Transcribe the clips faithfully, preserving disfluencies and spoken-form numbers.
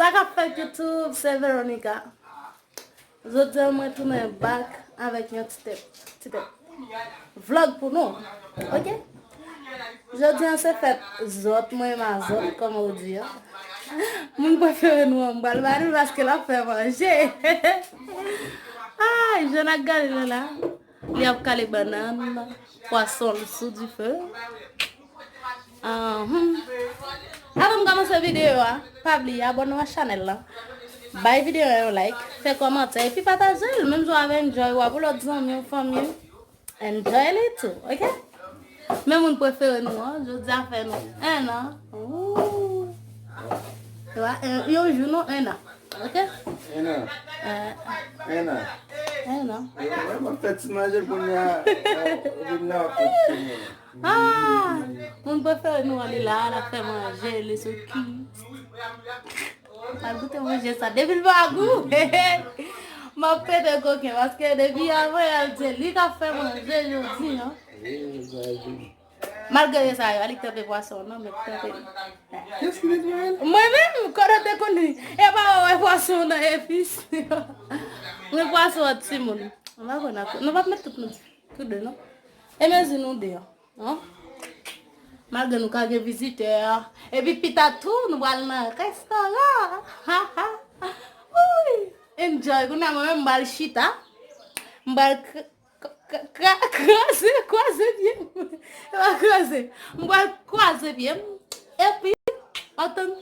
Sa k ap fèt YouTube, se Veronica. Jodi a mwen tounen back avèk yon ti tèt, ti tèt vlog pou nou. Ok? Jodi a se fèt zòt, mwen ma zòt, kòman ou di a. Moun prefere nou an, m pral ba nou paske l ap fè manje. Ay, jan n ap gade l la. Li ap kale bannann, pwason l sou dife. Ahn. Avan m kòmanse videyo a, pa bliye abòne w a chanèl la. Bay videyo a yon like, fè kòmantè, epi pataje l, menm jan w ap enjoy w a pou lòt zanmi w, fanmi w. Enjoy li tou, ok? Men moun prefere nou an, jodi a fè nou en an. Ooh. Yo, en, yon jou non, en an. Ok? En an. Eh. En an. En an. Mwen, mwen fè ti manje kounye a, eh, vin la, w ap fè ti manje. Ah! Moun prefere nou an, li la, l ap fè manje, li sou ki. Al goute manje sa. Depi l pa gou, m ap pete koken, paske depi avan, y ap di li k ap fè manje jodi an. Eh, sa di. Malgre sa yo, Alik trempe pwason nan, men trempe li. Kiyès ki netwaye l? Mwen menm, kote w te konn li? E pa wè pwason nan epis. Men pwason an timoun. Nou pa konn ak, nou p ap met tout nou tou de non. E mezi nou de an. Malgre nou ka gen vizitè. Epi pita tou, nou pral nan restoran. Wi. Enjoy. Kounye a mwen menm, m pral chita. M pral k- K- k- k- kraze, kwaze pye m. E pa kraze. M pral kwaze pye m. Epi, w ap tann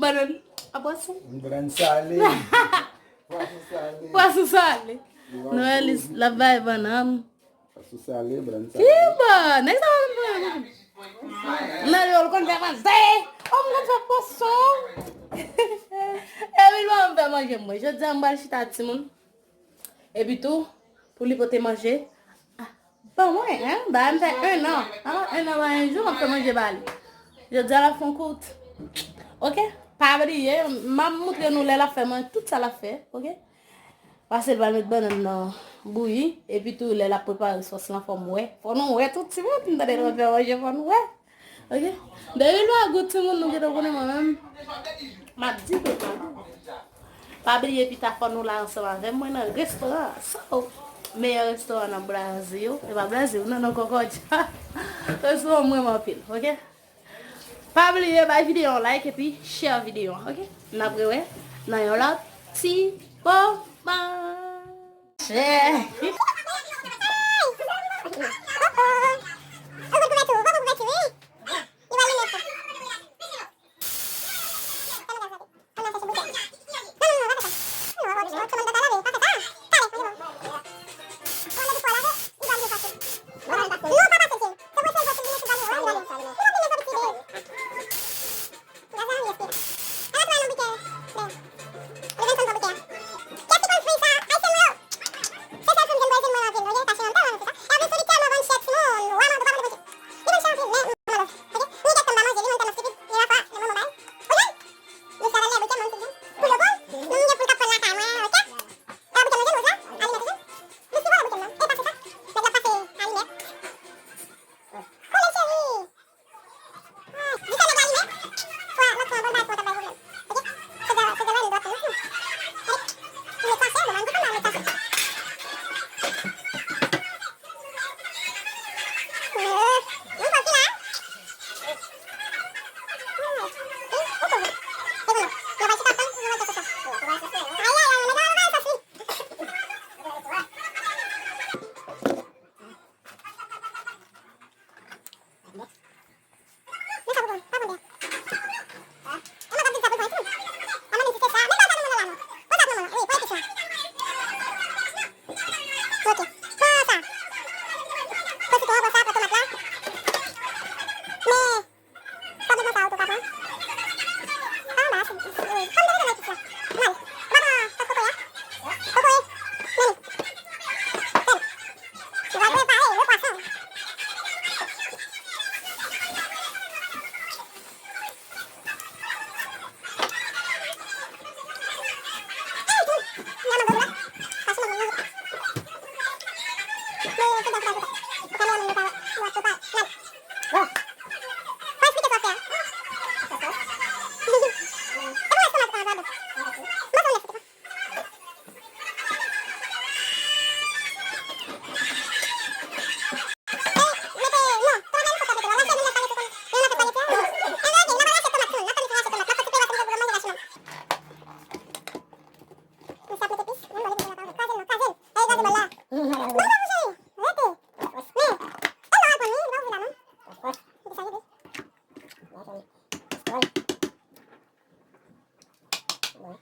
bannann a pwason. Bannann sale. Pwason sale. Pwason sale. Noël is- l ap bay bannann. Pwason sale, bannann sale. Ki bon? Nèg sa pa konn fè. Nan yo, l konn fè manje. Oh, m konn fè pwason. Epi, l pa konn fè manje mwen. Jodi a, m pral chita timoun. Epi tou, pou li pote manje. Ah, ban mwen, hein? Ba m fè en an. Ah, en an, ba yon jou, m ap fè manje ba li. Jodi a, l ap fè yon kout. Ok? Pa bliye, m ap moutre nou lè l ap fè manje, tout sa l ap fè, ok? Pase l pral met bannann nan bouyi, epi tou lè l ap prepare sòs lan, fò m wè. Fò nou wè tout timoun, m tande l ap fè manje, fò nou wè. Ok? Depi l pa gou timoun, nou gentan konnen mwen menm. M ap di ke l pa gou. Pa bliye pita fò nou la ansanm avè m, mwen nan restoran an. So, meyè restoran nan Brazil. E pa Brazil, non, nan Kòkòdja. Restoran m renmen anpil, ok? Pa bliye bay videyo an like epi share videyo an, ok? N ap rewè nan yon lòt ti moman. Share. Bon.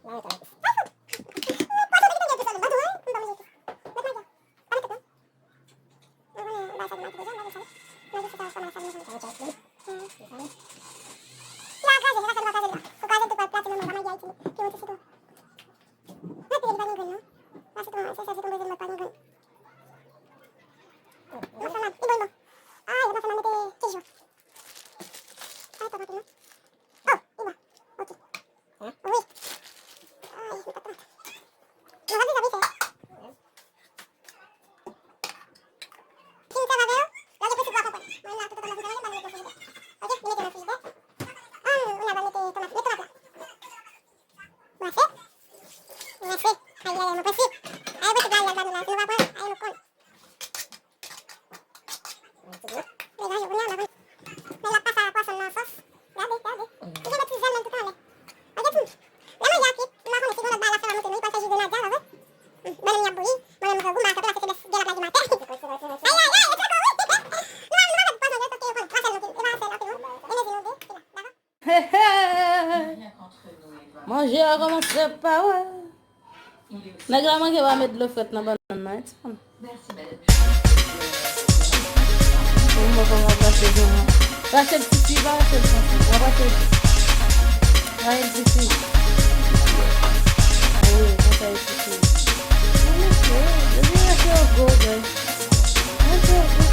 La, mete epis. Pwason, te gentan gen epis la menm. Mwen tou, wi. M pa manje epis. Mete magi a. Pa mete tout, non. Mwen konnen bagay sa gen magi deja, magi sale. Magi sale, sa manje sale, manje sale. Mete epis. Mete sale. La kraze, kraze, kraze, kraze. Fò kraze tout, pral plate nan men, pa manje Ayiti, li. Pi yon ti sitwon. Mwen pire li pa gen grenn, non. Nan sitwon, se sèl sitwon Brezil mwen pa gen grenn. Mwen fè mal, li bon, li bon. Ay, mwen fè mal mete kèchou. Ay, pa anpil, non. Oh, li bon. Ok. Wi. Ay, li pa twòp. Mwen va vin sa vite. Fin sèvi avè yo, lè w gen prensip ou a konprann. Mwen la tout otan mwen fin sèvi, mwen mete nan frijidè. Ok, li mete nan frijidè. Ann, mwen al mete tomat, met tomat la. Brase. Brase. Ay, ay, ay, mwen prensip. Ay, prensip la, y al ba nou la, si nou pa pran, ay, nou konn. Degaje, kounye a, la konn. Men l ap pase a pwason nan sòs. Gade, gade. Li gen de ti zèl nan tout anlè. Gade tout. Lè manje a kwit, m pa konnen si gen lòt bagay l ap fè m moute nou, li pral fè ji grenadya, pa vre? Hmm, ban nou y ap bouyi. Mwen menm m vle gou, m a kanpe la, se de gèlap la ki maten. Ay, ay, ay, e trè bon, wi. Ay, ay, ay, e trè bon, wi. Nou pa, nou pa mèt pwason, wi, paske yo konn. Pase l anpil, e pa sèl anpil, non. E mezi nou de, se la, dakò? Manje a kòmanse pa wè. Nèg la manke pa met dlo frèt nan bannann nan, wi, timoun. Pou mwen, kòman w ap rache bannann? Rache l piti, pa rache l konsa. W ap rache l. Rache l piti. Wi, konsa l piti. Mwen mesye, depi rache yo gwo, guys. Rache yo gwo.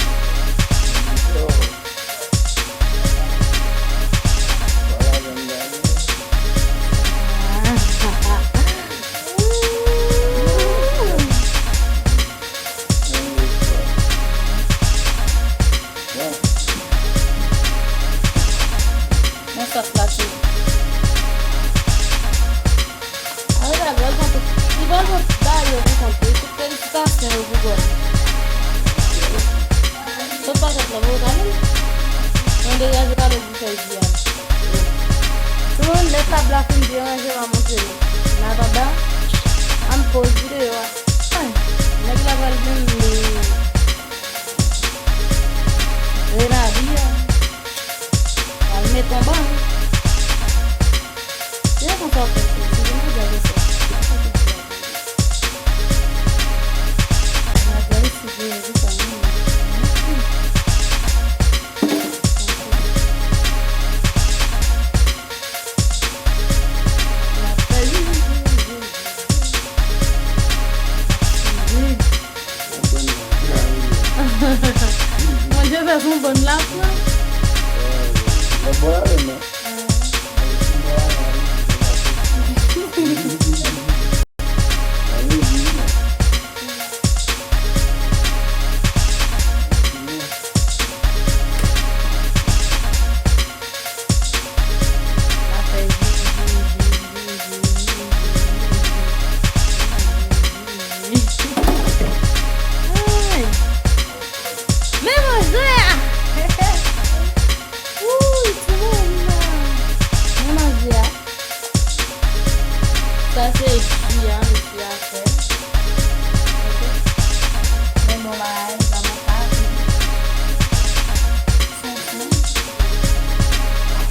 Men sòs la tou. Ann gade, li pral pran tout. Li pral pran bagay yo pou kont li. Tout felisitasyon yo pou bò. Sòs patèt la, bon, gade l. Mwen degaje pale pou fè ji a. Timoun, lè tab la fin byen ranje, m a montre nou. An atandan, ann poz videyo a. Ay, nèg la pral menm li. Grenadya. Pral met yon bann. Se konsa w fè, se, se grenadya konsa. Grenadya isi, grenadya isi, sa menm. Mwen te fè son bòn la pran. Men manje a! Wouy, timoun! Men manje a. Sa se ji a, mesye a fè. Ok. Men bon bagay, zanmi pa vin. Sonson.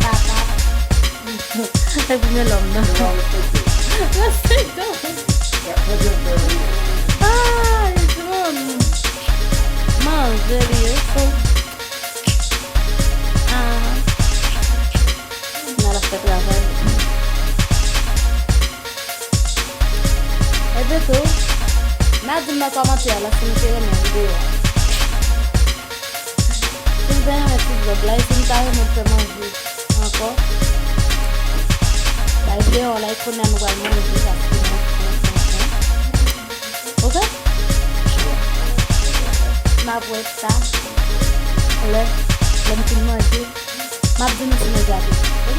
Papa. Epi men lòm nan. Respekte. Respekte. Ay, timoun. Manje li ye. Ah. N al fè travay. Epi tou, n a di m nan kòmantè a la si nou te renmen videyo a. Si nou te renmen ti vlòg la, e si nou ta renmen fè manje ankò, bay videyo a yon like, kounye a nou pral manje, paske nou, nou, nou, nou. Ok? N ap wè sa lè, lè m fin manje. M ap di nou si manje a te bon. Ok?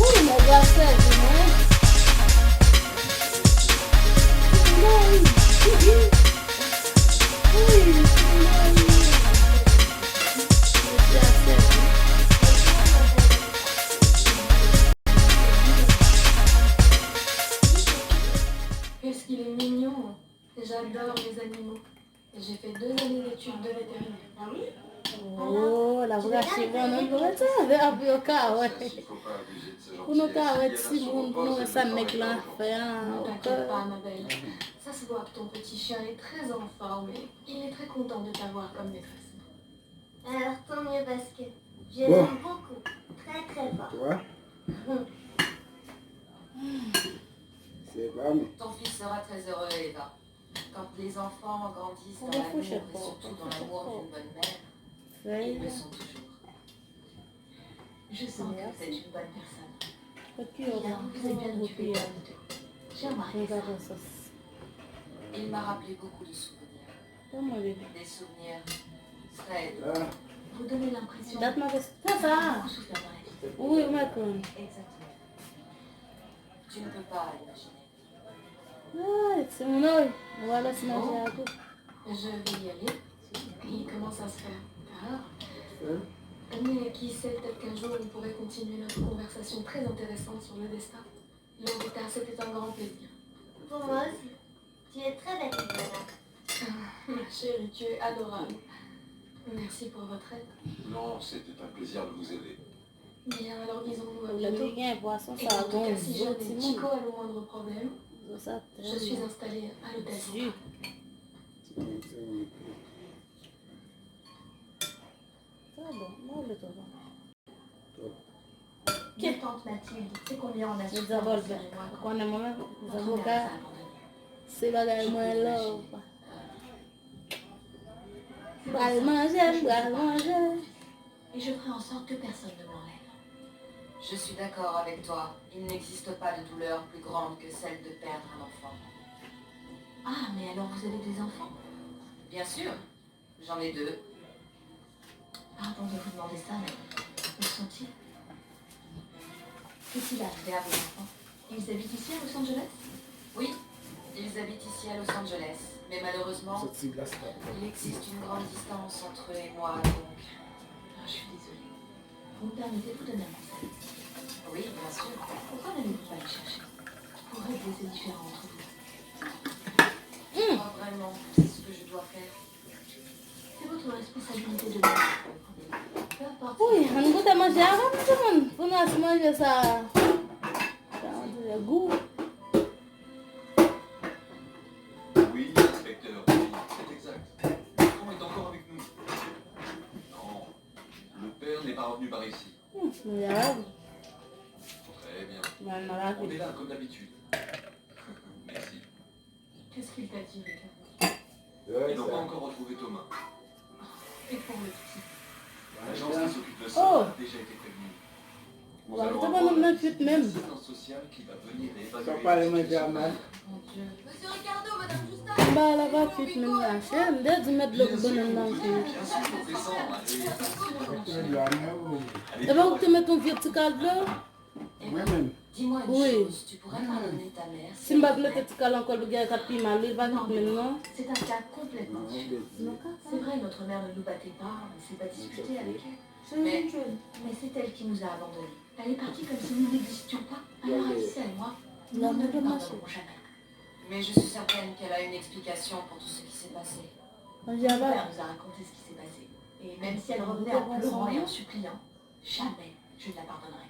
Wi, nèg la sèvi mwen. Wi, wi. Wi, wi. Mesye a sèvi. Qu'est-ce qu'il est mignon! J'adore les animaux. J'ai fait deux années d'études de vétérinaire. Ah oui? Oh, l ap rache bannann pou mete anlè pou yo ka wè. Pou nou ka wè timoun, pou nou wè sa nèg la fè an. Ne t'inquiète pas, ma belle. Ça se voit que ton petit chien est très en forme et il est très content de t'avoir comme maîtresse. Alors, tant mieux parce que je l'aime beaucoup, très très fort. Toi? C'est pas moi. Ton fils sera très heureux, Eva. Quand les enfants grandissent dans l'amour et surtout dans l'amour d'une bonne mère, ils le sont toujours. Je sens que vous êtes une bonne personne. Eva, vous êtes bien occupée tous les deux. J'ai remarqué ça. Il m'a rappelé beaucoup de souvenirs. Des souvenirs très doux. Vous donnez l'impression d'avoir beaucoup souffert dans la vie. Exactement. Tu ne peux pas imaginer. Ay, timoun, wi. Nou va lòt manje a tou. Je vais y aller. Il commence à se faire tard. Mais qui sait, peut-être qu'un jour, on pourrait continuer notre conversation très intéressante sur le destin. Lorita, c'était un grand plaisir. Pour moi aussi. Tu es très belle, Ivana. Ah, ma chérie, tu es adorable. Merci pour votre aide. Non, c'était un plaisir de vous aider. Bien, alors disons-nous à bientôt. Li gen pwason sa, gon zo timoun. Et en tout cas, si jamais Chico a le moindre problème, je suis installée à l'hôtel Santa. Sa bon, mwen vle twò bon. Bon, tante Mathilde, c'est combien en assurance, rassurez-moi, quand votre mère vous a abandonné ? Se bagay mwen love. Pral manje, m pral manje. Et je ferai en sorte que personne ne m'enlève. Je suis d'accord avec toi. Il n'existe pas de douleur plus grande que celle de perdre un enfant. Ah, mais alors vous avez des enfants ? Bien sûr, j'en ai deux. Pardon de vous demander ça, mais où sont-ils ? Qu'est-il arrivé à vos enfants ? Ils habitent ici à Los Angeles ? Oui, ils habitent ici à Los Angeles, mais malheureusement, il existe une grande distance entre eux et moi, donc... Ah, je suis désolée. Vous me permettez de vous donner un conseil ? Oui, bien sûr. Pourquoi n'allez-vous pas les chercher ? Pour régler ces différends entre vous. Je crois vraiment que c'est ce que je dois faire. C'est votre responsabilité de le faire. Peu importe. Wi, ann goute manje avan m, timoun, pou nou wè si manje sa, sa on dirait gou. Oui, inspecteur, oui, c'est exact. L'enfant est encore avec nous. Non, le père n'est pas revenu par ici. Hmm, manje avan. Très bien. On est là, comme d'habitude. Merci. Qu'est-ce qu'il t'a dit, Lucas ? Ils n'ont pas encore retrouvé Thomas. Et pour le petit ? L'agence qui s'occupe de ça a déjà été prévenue. Nous allons avoir une visite de l'assistante sociale qui va venir et évaluer la situation. Mon Dieu. Monsieur Ricardo, Madame Justa, ils ont envie de vous voir. M te di met dlo pou bannann nan. Bien sûr, on descend. Allez. Epa ou te met yon vye ti kal dlo? Mwen menm. Dis-moi une chose, tu pourrais pardonner ta mère si elle te plaît ? Si m pa t mete ti kal ankò, l gen ka pi mal, li pa t menm non. C'est un cas complètement différent. C'est vrai, notre mère ne nous battait pas, on ne s'est pas disputé avec elle. Mais, mais c'est elle qui nous a abandonnés. Elle est partie comme si nous n'existions pas. Alors Alicia et moi, nous ne lui pardonnerons jamais. Mais je suis certaine qu'elle a une explication pour tout ce qui s'est passé. Mon père nous a raconté ce qui s'est passé. Et même si elle revenait en pleurant et en suppliant, jamais je ne la pardonnerai.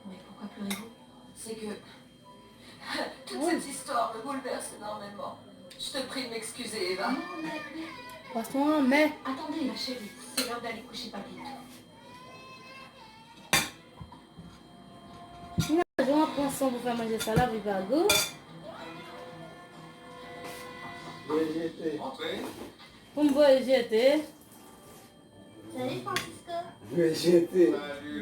Mais pourquoi pleurez-vous ? C'est que toute cette histoire me bouleverse énormément. Je te prie de m'excuser, Eva. Non, mais... Pwason an, men. Attendez, ma chérie, c'est l'heure d'aller coucher papito. Imajine w ap pran san pou fè manje sa la, li pa gou. Voye jete. Pou m voye jete. Salut, Francisco. Voye jete.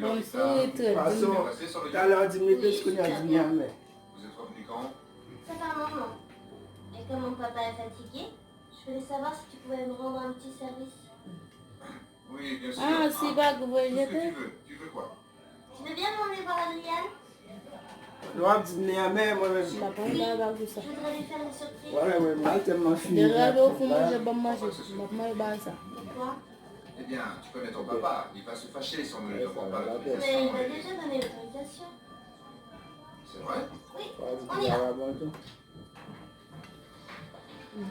Bon, m souri tout. Pwason, talè w di m li dous, kounye a di m li anmè. Vous êtes revenu quand ? Ça fait un moment. Et comme mon papa est fatigué, je voulais savoir si tu pouvais me rendre un petit service. Oui, bien sûr. Ah, si pa gou voye jete. Tout ce que tu veux. Tu veux quoi ? Tu veux bien m'emmener voir Adriane ? Lè w ap di m li anmè, mwen menm. M pa konn bagay sa. Je voudrais lui faire une surprise. Wè, wè, m pa tèlman fini. Deja lè w fin manje, ban m manje. M ap manje bagay sa. Pourquoi ? Eh bien, tu connais ton papa. Il va se fâcher si on ne lui demande pas l'autorisation. Mais il m'a déjà donné l'autorisation. C'est vrai ? Oui, on y va.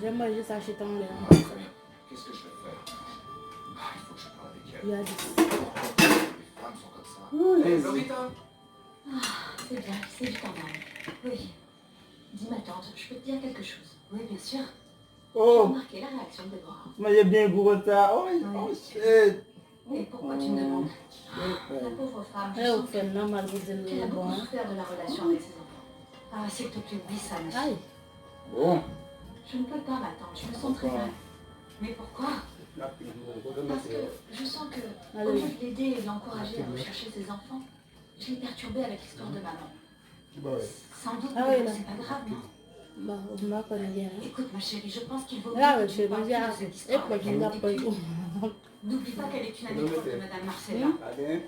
Jan manje sa chita anlè an. Ah, très bien. Qu'est-ce que je vais faire ? Ah, Gade. Femmes sont comme ça. Hey, Lorita. Ah, c'est bien, c'est du temps dingue. Oui. Dis ma tante, je peux te dire quelque chose ? Oui, bien sûr. J'ai Oh, remarqué la réaction de Déborah. Manje byen gou konsa. Oh, oh shit. Et pourquoi tu me demandes ? La pauvre femme, je Lè ou sens fè l nan mal pou di l qu'elle a li bon. Beaucoup souffert de la relation avec ses enfants. Ah, s'il te plaît, oublie ça, monsieur. Ay, Bon. Je ne peux pas, ma tante, je me sens très mal. Mais pourquoi ? Parce que je sens que, au lieu de l'aider et de l'encourager à rechercher ses enfants, je l'ai perturbé avec l'histoire de maman. Sans doute, Ah oui, mais là. C'est pas grave, non ? Bon, ou pa konn gen. Écoute, ma chérie, je pense qu'il vaut Ah mieux ouais, que tu c'est parles bien. plus de cette Et histoire puis, avec il n'a elle. pas Et eu. puis, n'oublie pas qu'elle est une amie forte de Madame Marcella. Aden.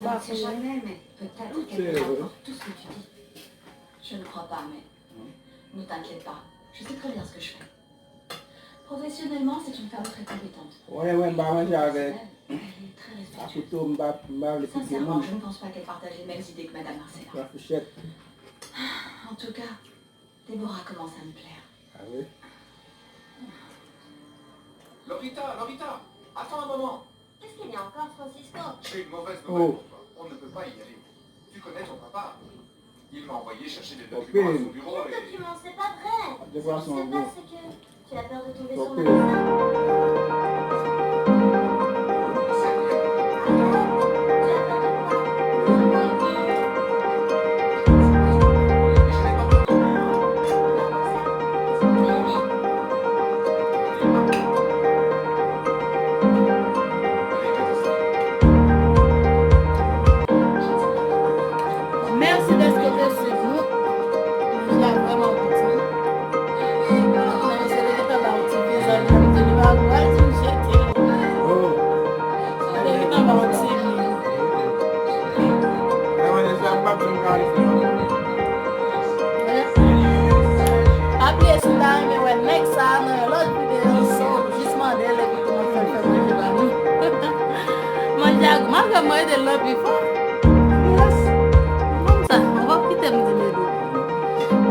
On ne sait jamais, mais peut-être qu'elle te rapporte tout ce que tu dis. Je ne crois pas, mais ne t'inquiète pas. Je sais très bien ce que je fais. Professionnellement, c'est une femme très compétente. Wè, wè, m pa manje avèk Elle est très respectueuse. Akouto, m pa, m pa vle pike Sincèrement, moun. Je ne pense pas qu'elle partage les mêmes idées que Madame Marcella. Sa fouchèt. En tout cas, Déborah commence à me plaire. Ah oui. Lorita, Lorita, attends un moment. Qu'est-ce qu'il y a encore, Francisco ? J'ai une mauvaise nouvelle pour toi. On ne peut pas y aller. Tu connais ton papa. Il m'a envoyé chercher des documents à son bureau et... Document, c'est pas vrai. De quoi sont C'est vous pas ce que tu as peur de tomber sur Ok. Marissa. Tu as peur de quoi ? Mèsi dèske w te swiv nou. Manje a vrèman bon tou. Mwen se li ki fè ba w ti vizaj la, m di li pa pral di m jete l. Oh. Li ki fè ba w ti vizaj. Mwen manje sa, m p ap janm ka rete. Pa bliye si w ta renmen wè nèg sa a nan yon lòt videyo, so jis mande l epi kòmanse fè manje ba nou. Manje a gou, malgre mwen ede l nan pi fò. Yes. Konsa, ou p ap kite m di m ede w.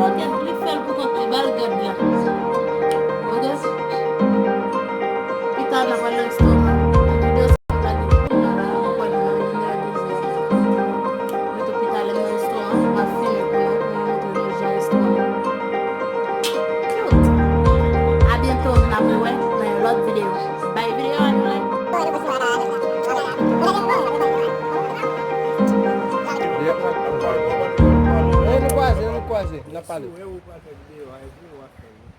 Ok, li fè l pou kont li, ba l gad la. Ok? Pita n ap al nan restoran. Videyo sa m ap lage kounye a la, mwen kwè li nan inè, dezè. Mwen tou pita lè m nan restoran, m ap filme pou nou, pou mwen montre nou jan restoran an. Cute. A byento, n ap rewè nan yon lòt videyo. Bay videyo a nou like. Hey, nou kwaze, nou kwaze, n ap pale. Si w wè ou pral fè videyo a, epi w ap fè l.